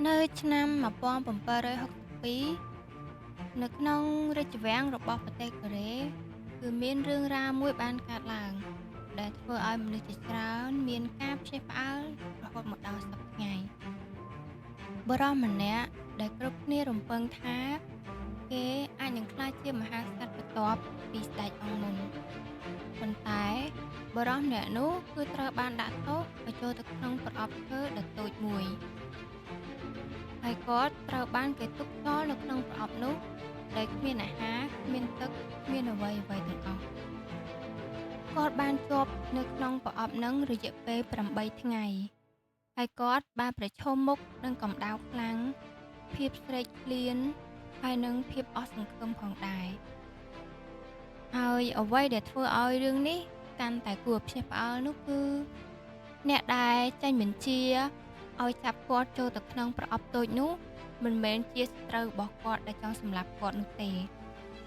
នៅឆ្នាំ1762នៅក្នុងរាជវាំងរបស់ប្រទេសកូរ៉េគឺមានរឿងរ៉ាវមួយបានកើតឡើងដែលធ្វើឲ្យមនុស្សជាច្រើនមានការភ្ញាក់ផ្អើលរហូតមកដល់សព្វថ្ងៃបុរសម្នាក់ដែលគ្រប់គ្នារំពឹងថាគេអាចនឹងក្លាយជាមហាក្សត្របន្ទាប់ពីស្ដេចអង្គមុនប៉ុន្តែបុរសម្នាក់នោះគឺត្រូវបានដាក់ទោសឲ្យចូលទៅក្នុងប្រអប់ឈើដ៏តូចមួយហើយគាត់ត្រូវបានគេទុកចោលនៅក្នុងប្រអប់នោះដោយគ្មានអាហារគ្មានទឹកគ្មានអ្វីៗទាំងអស់គាត់បានជាប់នៅក្នុងប្រអប់នឹងរយៈពេល8ថ្ងៃហើយគាត់បានប្រឈមមុខនឹងកម្ដៅខ្លាំងភាពស្រេកឃ្លានហើយនឹងភាពអស់សង្ឃឹមផងដែរហើយអ្វីដែលធ្វើឲ្យរឿងនេះកាន់តែគួរភ្ញាក់ផ្អើលនោះគឺអ្នកដែលចេញបញ្ជាឲ្យចាប់គាត់ចូលទៅក្នុងប្រអប់តូចនោះមិនមែនជាសត្រូវរបស់គាត់ដែលចង់សម្លាប់គាត់នោះទេ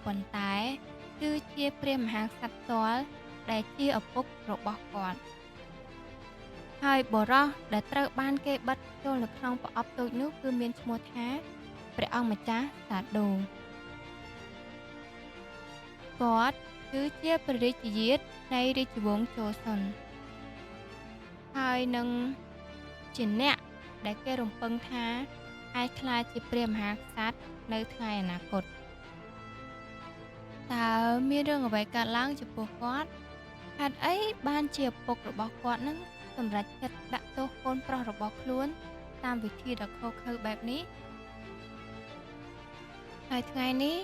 ប៉ុន្តែគឺជាព្រះមហាក្សត្រផ្ទាល់ដែលជាឪពុករបស់គាត់ហើយបុរសដែលត្រូវបានគេបិទចូលនៅក្នុងប្រអប់តូចនោះគឺមានឈ្មោះថាព្រះអង្គម្ចាស់សាដូគាត់គឺជាព្រះរាជយាទនៃរាជវង្សជោសុនហើយនឹងជាអ្នកដែលគេរំពឹងថាអាចក្លាយជាព្រះមហាក្សត្រនៅថ្ងៃអនាគតតើមានរឿងអ្វីកើតឡើងចំពោះគាត់ហេតុអីបានជាឪពុករបស់គាត់នឹងសម្រេចចិត្តដាក់ទោសកូនប្រុសរបស់ខ្លួនតាមវិធីដ៏ឃោរឃៅបែបនេះហើយថ្ងៃនេះ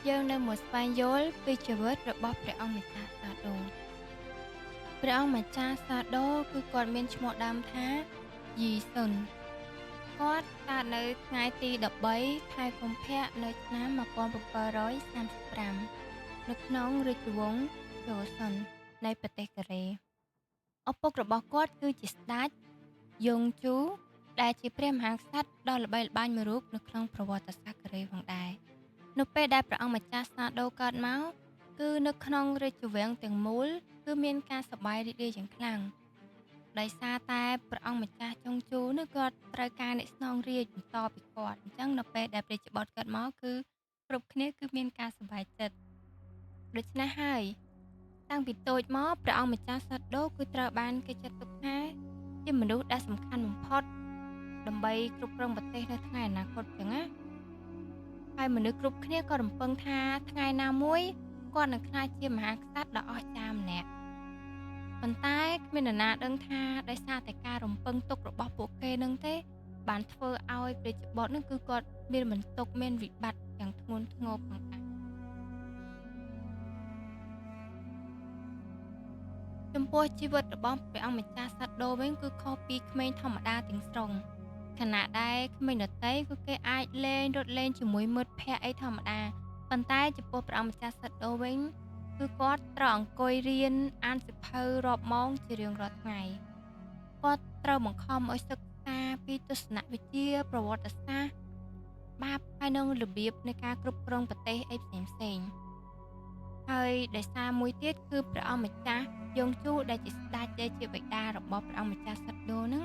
យើងនៅមកស្វែងយល់ពីជីវិតរបស់ព្រះអង្គម្ចាស់សាដូព្រះអង្គម្ចាស់សាដូគឺគាត់មានឈ្មោះដើមថាយីសុនគាត់កើតនៅថ្ងៃទី13ខែកុម្ភៈនៅឆ្នាំ1735នៅក្នុងរាជវង្សជោសុននៃប្រទេសកូរ៉េឪពុករបស់គាត់គឺជាស្ដេចយងជូដែលជាព្រះមហាក្សត្រដ៏ល្បីល្បាញមួយរូបនៅក្នុងប្រវត្តិសាស្ត្រកូរ៉េផងដែរនៅពេលដែលព្រះអង្គម្ចាស់សាដូកើតមកគឺនៅក្នុងរាជវាំងទាំងមូលគឺមានការសប្បាយរីករាយយ៉ាងខ្លាំងដោយសារតែព្រះអង្គម្ចាស់ចុងជូនោះគាត់ត្រូវការអ្នកស្នងរាជបន្តពីគាត់អញ្ចឹងនៅពេលដែលព្រះរាជបុត្រកើតមកគឺគ្រប់គ្នាគឺមានការសប្បាយចិត្តដូច្នេះហើយតាំងពីតូចមកព្រះអង្គម្ចាស់សាដូគឺត្រូវបានគេចាត់ទុកថាជាមនុស្សដែលសំខាន់បំផុតដើម្បីគ្រប់គ្រងប្រទេសនៅថ្ងៃអនាគតចឹងណាហើយមនុស្សគ្រប់គ្នាក៏រំពឹងថាថ្ងៃណាមួយគាត់នឹងក្លាយជាមហាក្សត្រដ៏អស្ចារ្យម្នាក់ប៉ុន្តែគ្មាននរណាដឹងថាដោយសារតែការរំពឹងទុករបស់ពួកគេនឹងទេបានធ្វើឲ្យព្រះរាជបុត្រនឹងគឺគាត់មានបន្ទុកមានវិបត្តិយ៉ាងធ្ងន់ធ្ងរផងដែរចំពោះជីវិតរបស់ព្រះអង្គម្ចាស់សាដូវិញគឺខុសពីក្មេងធម្មតាទាំងស្រុងខណៈដែលក្មេងដទៃគឺគេអាចលេងរត់លេងជាមួយមិត្តភ័ក្តិអីធម្មតាប៉ុន្តែចំពោះព្រះអង្គម្ចាស់សាដូវិញគឺគាត់ត្រូវអង្គុយរៀនអានសៀវភៅរាប់ម៉ោងជារៀងរាល់ថ្ងៃគាត់ត្រូវបង្ខំឲ្យសិក្សាពីទស្សនវិជ្ជាប្រវត្តិសាស្ត្របាបហើយនឹងរបៀបនៃការគ្រប់គ្រងប្រទេសអីផ្សេងៗហើយដោយសារមួយទៀតគឺព្រះអង្គម្ចាស់យងជូដែលជាស្ដេចដែលជាបិតារបស់ព្រះអង្គម្ចាស់សាដូនឹង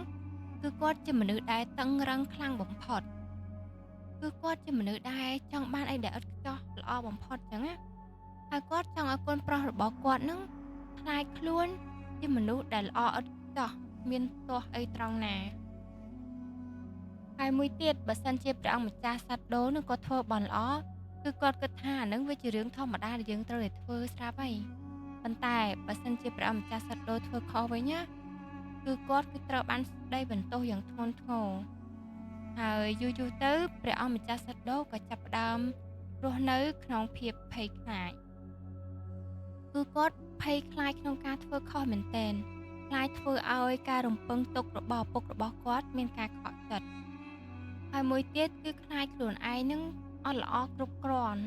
គឺគាត់ជាមនុស្សដែលតឹងរឹងខ្លាំងបំផុតគឺគាត់ជាមនុស្សដែលចង់បានអីដែលឥតខ្ចោះល្អបំផុតចឹងណាហើយគាត់ចង់ឲ្យកូនប្រុសរបស់គាត់នឹងក្លាយខ្លួនជាមនុស្សដែលល្អឥតខ្ចោះមានទាស់អីត្រង់ណាហើយមួយទៀតបើសិនជាព្រះអង្គម្ចាស់សាដូនឹងគាត់ធ្វើបានល្អគឺគាត់គិតថាអានឹងវាជារឿងធម្មតាដែលយើងត្រូវតែធ្វើស្រាប់ហើយប៉ុន្តែបើសិនជាព្រះអង្គម្ចាស់សាដូធ្វើខុសវិញណាគឺគាត់គឺត្រូវបានស្ដីបន្ទោសយ៉ាងធ្ងន់ធ្ងរហើយយូរៗទៅព្រះអង្គម្ចាស់សាដូក៏ចាប់ផ្ដើមរស់នៅក្នុងភាពភ័យខ្លាចគឺគាត់ភ័យខ្លាចក្នុងការធ្វើខុសមែនទែនខ្លាចធ្វើឲ្យការរំពឹងទុករបស់ឪពុករបស់គាត់មានការខកចិត្តហើយមួយទៀតគឺខ្លាចខ្លួនឯងនឹងអត់ល្អគ្រប់គ្រាន់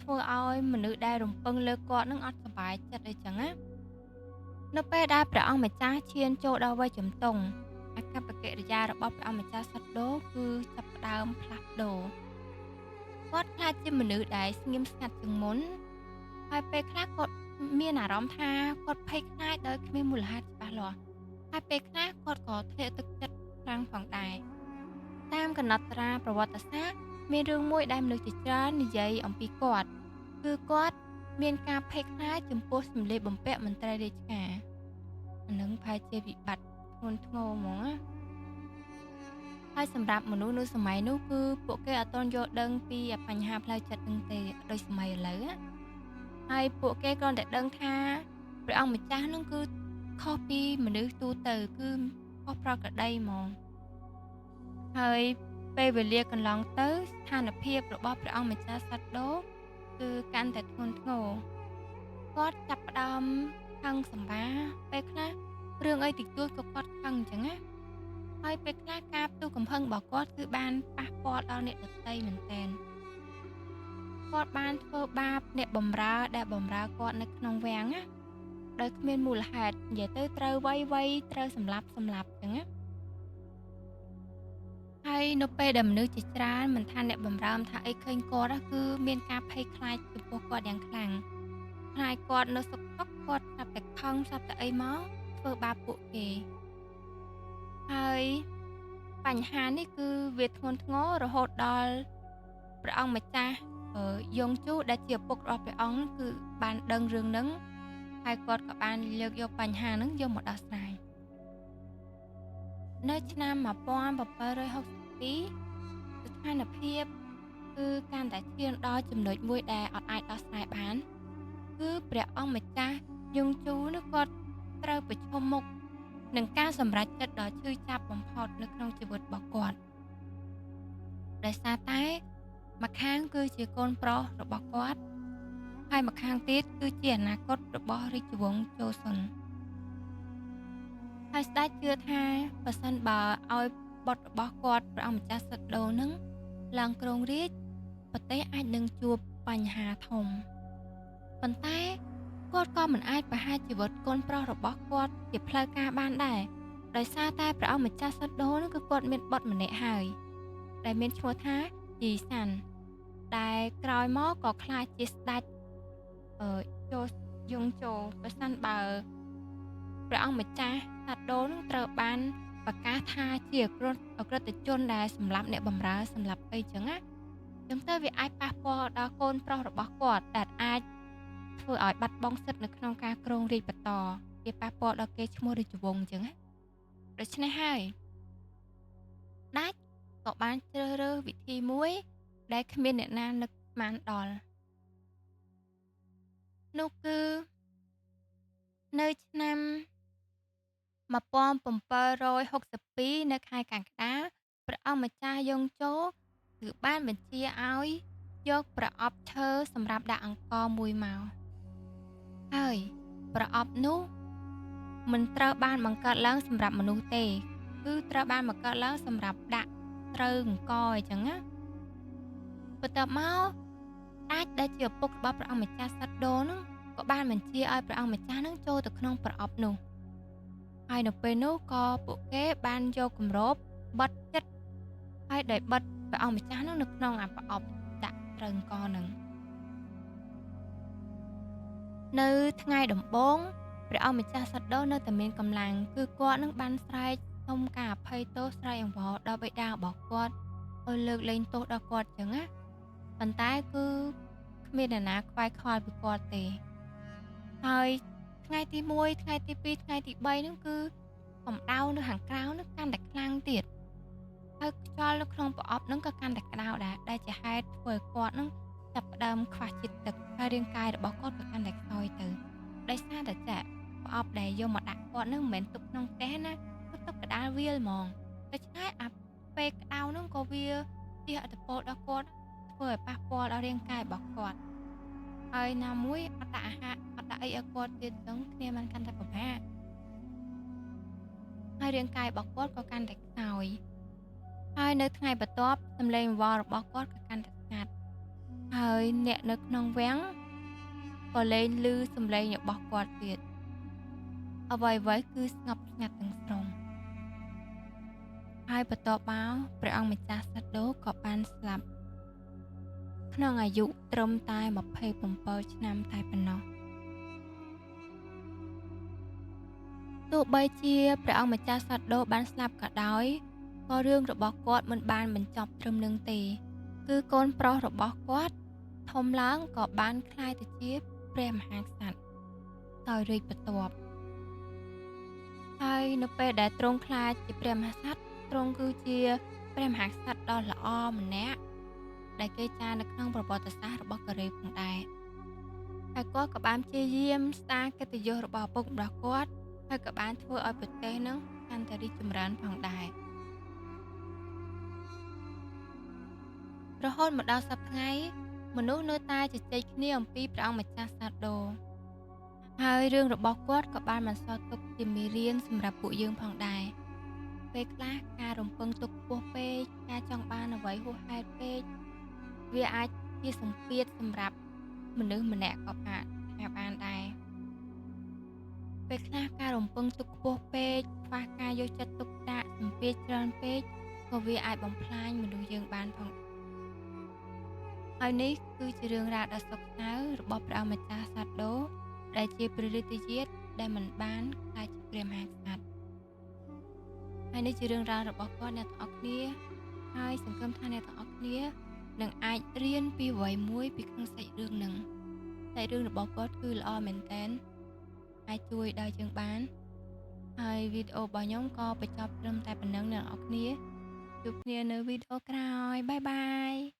ធ្វើឲ្យមនុស្សដែលរំពឹងលើគាត់នឹងអត់សប្បាយចិត្តអីចឹងណានៅពេលដែលព្រះអង្គម្ចាស់ឈានចូលដល់វ័យជំទង់អាកប្បកិរិយារបស់ព្រះអង្គម្ចាស់សាដូគឺចាប់ផ្ដើមផ្លាស់ប្ដូរគាត់ខ្លាចជាមនុស្សដែលស្ងៀមស្ងាត់ជាងមុនហើយពេលខ្លះគាត់មានអារម្មណ៍ថាគាត់ភ័យខ្លាចដោយគ្មានមូលហេតុច្បាស់លាស់ហើយពេលខ្លះគាត់ក៏ធ្លាក់ទឹកចិត្តខ្លាំងផងដែរ តាមកណត្រាប្រវត្តិសាស្ត្រមានរឿងមួយដែលមនុស្សជាច្រើននិយាយអំពីគាត់គឺគាត់មានការភ័យខ្លាចចំពោះសម្លៀកបំពាក់មន្ត្រីរាជការអានឹងប្រហែលជាវិបត្តិធ្ងន់ធ្ងរហ្មងណាហើយសម្រាប់មនុស្សនៅសម័យនោះគឺពួកគេអត់ទាន់យល់ដឹងពីបញ្ហាផ្លូវចិត្តនឹងទេដូចសម័យឥឡូវណាហើយពួកគេគ្រាន់តែដឹងថាព្រះអង្គម្ចាស់នឹងគឺខុសពីមនុស្សទូទៅគឺខុសប្រក្រតីហ្មងហើយពេលវេលាកន្លងទៅស្ថានភាពរបស់ព្រះអង្គម្ចាស់សាដូគឺកាន់តែធ្ងន់ធ្ងរគាត់ចាប់ផ្ដើមខឹងសម្បាពេលខ្លះរឿងអីតិចតួចក៏គាត់ខឹងអញ្ចឹងណាហើយពេលខ្លះការផ្ទុះកំហឹងរបស់គាត់គឺបានប៉ះពាល់ដល់អ្នកដទៃមែនទែនគាត់បានធ្វើបាបអ្នកបម្រើដែលបម្រើគាត់នៅក្នុងវាំងណាដោយគ្មានមូលហេតុនិយាយទៅត្រូវវៃត្រូវសម្លាប់អញ្ចឹងណាហើយនៅពេលដែលមនុស្សជាច្រើនមិនថាអ្នកបម្រើមិនថាអីឃើញគាត់គឺមានការភ័យខ្លាចចំពោះគាត់យ៉ាងខ្លាំងខ្លាចគាត់នៅសុខទុក្ខគាត់ស្រាប់តែខឹងស្រាប់តែអីមកធ្វើបាបពួកគេហើយបញ្ហានេះគឺវាធ្ងន់ធ្ងររហូតដល់ព្រះអង្គម្ចាស់យងជូដែលជាឪពុករបស់ព្រះអង្គគឺបានដឹងរឿងហ្នឹងហើយគាត់ក៏បានលើកយកបញ្ហាហ្នឹងយកមកដោះស្រាយនៅឆ្នាំ1762ស្ថានភាពគឺកាន់តែឈានដល់ចំណុចមួយដែលអត់អាចដោះស្រាយបានគឺព្រះអង្គម្ចាស់យងជូនោះគាត់ត្រូវប្រឈមមុខនឹងការសម្រេចចិត្តដ៏ឈឺចាប់បំផុតនៅក្នុងជីវិតរបស់គាត់ដោយសារតែម្ខាងគឺជាកូនប្រុសរបស់គាត់ហើយម្ខាងទៀតគឺជាអនាគតរបស់រាជវង្សជោសុនហើយស្ដេចជឿថាប្រសិនបើឲ្យបុត្ររបស់គាត់ព្រះអង្គម្ចាស់សិដូនឹងឡើងគ្រងរាជ្យប្រទេសអាចនឹងជួបបញ្ហាធំប៉ុន្តែគាត់ក៏មិនអាចប្រហារជីវិតកូនប្រុសរបស់គាត់ជាផ្លូវការបានដែរដោយសារតែព្រះអង្គម្ចាស់សិដូនឹងគឺគាត់មានបុត្រម្នាក់ហើយដែលមានឈ្មោះថាយីសាន់ដែលក្រោយមកក៏ក្លាយជាស្ដេចចូលយងជោប្រសិនបើព្រះអង្គម្ចាស់សាដូនឹងត្រូវបានប្រកាសថាជាអក្រិតជនដែលសម្លាប់អ្នកបម្រើសម្លាប់អីចឹងណាចឹងទៅវាអាចប៉ះពាល់ដល់កូនប្រុសរបស់គាត់ដែលអាចធ្វើឲ្យបាត់បង់សិទ្ធិនៅក្នុងការគ្រងរាជ្យបន្តវាប៉ះពាល់ដល់គេឈ្មោះរាជវង្សចឹងណាដូច្នេះហើយដាច់ក៏បានជ្រើសរើសវិធីមួយដែលគ្មានអ្នកណានឹកស្មានដល់នោះគឺនៅឆ្នាំ1762នៅខែកក្កដាព្រះអង្គម្ចាស់យងជោគឺបានបញ្ជាឲ្យយកប្រអប់ឈើសម្រាប់ដាក់អង្ករមួយមកហើយប្រអប់នោះមិនត្រូវបានបង្កើតឡើងសម្រាប់មនុស្សទេគឺត្រូវបានបង្កើតឡើងសម្រាប់ដាក់ត្រូវអង្ករអញ្ចឹងណាបន្ទាប់មកដាច់ដែលជាឪពុករបស់ព្រះអង្គម្ចាស់សាដូនឹងក៏បានបញ្ជាឲ្យព្រះអង្គម្ចាស់នឹងចូលទៅក្នុងប្រអប់នោះហើយនៅពេលនោះក៏ពួកគេបានយកគម្របបិទចិត្តហើយដោយបិទព្រះអង្គម្ចាស់នោះនៅក្នុងអាប្រអប់ដាក់ត្រូវអង្ករនឹងនៅថ្ងៃដំបូងព្រះអង្គម្ចាស់សាដូនៅតែមានកម្លាំងគឺគាត់នឹងបានស្រែកសុំការអភ័យទោសស្រែកអង្វរដល់បិតារបស់គាត់ឲ្យលើកលែងទោសដល់គាត់ចឹងណាប៉ុន្តែគឺគ្មានអ្នកណាខ្វាយខ្វល់ពីគាត់ទេហើយថ្ងៃទី1ថ្ងៃទី2ថ្ងៃទី3ហ្នឹងគឺកម្ដៅនៅខាងក្រៅនោះកាន់តែខ្លាំងទៀតហើយខ្យល់នៅក្នុងប្រអប់ហ្នឹងក៏កាន់តែក្ដៅដែរដែលជាហេតុធ្វើឲ្យគាត់ហ្នឹងចាប់ផ្ដើមខ្វះជាតិទឹកហើយរាងកាយរបស់គាត់ក៏កាន់តែខ្សោយទៅដោយសារតែចាក់ប្រអប់ដែលយកមកដាក់គាត់ហ្នឹងមិនមែនទុកក្នុងផ្ទះណាគឺទុកកណ្ដាលវាលហ្មងដូច្នេះអាពេលក្ដៅហ្នឹងក៏វាជះឥទ្ធិពលដល់គាត់ធ្វើឲ្យប៉ះពាល់ដល់រាងកាយរបស់គាត់ហើយណាមួយអត់ដាក់អាហារអត់ដាក់អីឲ្យគាត់ទៀតចឹងគ្នាมันកាន់តែពិបាកហើយរាងកាយរបស់គាត់ក៏កាន់តែខ្សោយហើយនៅថ្ងៃបន្ទាប់សម្លេងវល់របស់គាត់ក៏កាន់តែស្ងាត់ហើយអ្នកនៅក្នុងវាំងក៏លែងឮសម្លេងរបស់គាត់ទៀតអ្វីៗគឺស្ងប់ស្ងាត់ទាំងស្រុងហើយបន្ទាប់មកព្រះអង្គម្ចាស់សាដូក៏បានស្លាប់ក្នុងអាយុត្រឹមតែ27ឆ្នាំតែប៉ុណ្ណោះទោះបីជាព្រះអង្គម្ចាស់សាដូបានស្លាប់ក៏ដោយ ក៏រឿងរបស់គាត់មិនបានបញ្ចប់ត្រឹមនឹងទេ គឺកូនប្រុសរបស់គាត់ធំឡើងក៏បានក្លាយទៅជាព្រះមហាក្សត្រដោយរាជបន្ទាប់ហើយនៅពេលដែលទ្រង់ក្លាយជាព្រះមហាក្សត្រទ្រង់គឺជាព្រះមហាក្សត្រដ៏ល្អម្នាក់ដែលគេចារនៅក្នុងប្រវត្តិសាស្ត្ររបស់កូរ៉េផងដែរហើយគាត់ក៏បានព្យាយាមស្ដារកិត្តិយសរបស់ឪពុករបស់គាត់ហើយក៏បានធ្វើឲ្យប្រទេសនឹងកាន់តែរីកចម្រើនផងដែររហូតមកដល់សប្តាហ៍ថ្ងៃមនុស្សនៅតែជជែកគ្នាអំពីព្រះអង្គម្ចាស់សាដូហើយរឿងរបស់គាត់ក៏បានបន្សល់ទុកជាមេរៀនសម្រាប់ពួកយើងផងដែរពេលខ្លះការរំពឹងទុកខ្ពស់ពេកការចង់បានអ្វីហួសហេតុពេកវាអាចជាសម្ពាធសម្រាប់មនុស្សម្នាក់ក៏អាចថាបានដែរពេលខ្លះការរំពឹងទុកខ្ពស់ពេកខ្វះការយកចិត្តទុកដាក់សម្ពាធច្រើនពេកក៏វាអាចបំផ្លាញមនុស្សយើងបានផងហើយនេះគឺជារឿងរ៉ាវដ៏សោកសៅរបស់ព្រះអង្គម្ចាស់សាដូដែលជាព្រះរាជញាតិដែលមិនបានក្លាយជាព្រះមហាក្សត្រហើយនេះជារឿងរ៉ាវរបស់គាត់អ្នកទាំងអស់គ្នាហើយសង្ឃឹមថាអ្នកទាំងអស់គ្នានឹងអាចរៀនពីអ្វីមួយពីក្នុងសាច់រឿងនឹងសាច់រឿងរបស់គាត់គឺល្អមែនទែនអាចជួយដល់យើងបានហើយវីដេអូរបស់ខ្ញុំក៏បញ្ចប់ត្រឹមតែប៉ុណ្្នឹងអ្នកទាំងអស់គ្នាជួបគ្នានៅវីដេអូក្រោយបាយបាយ។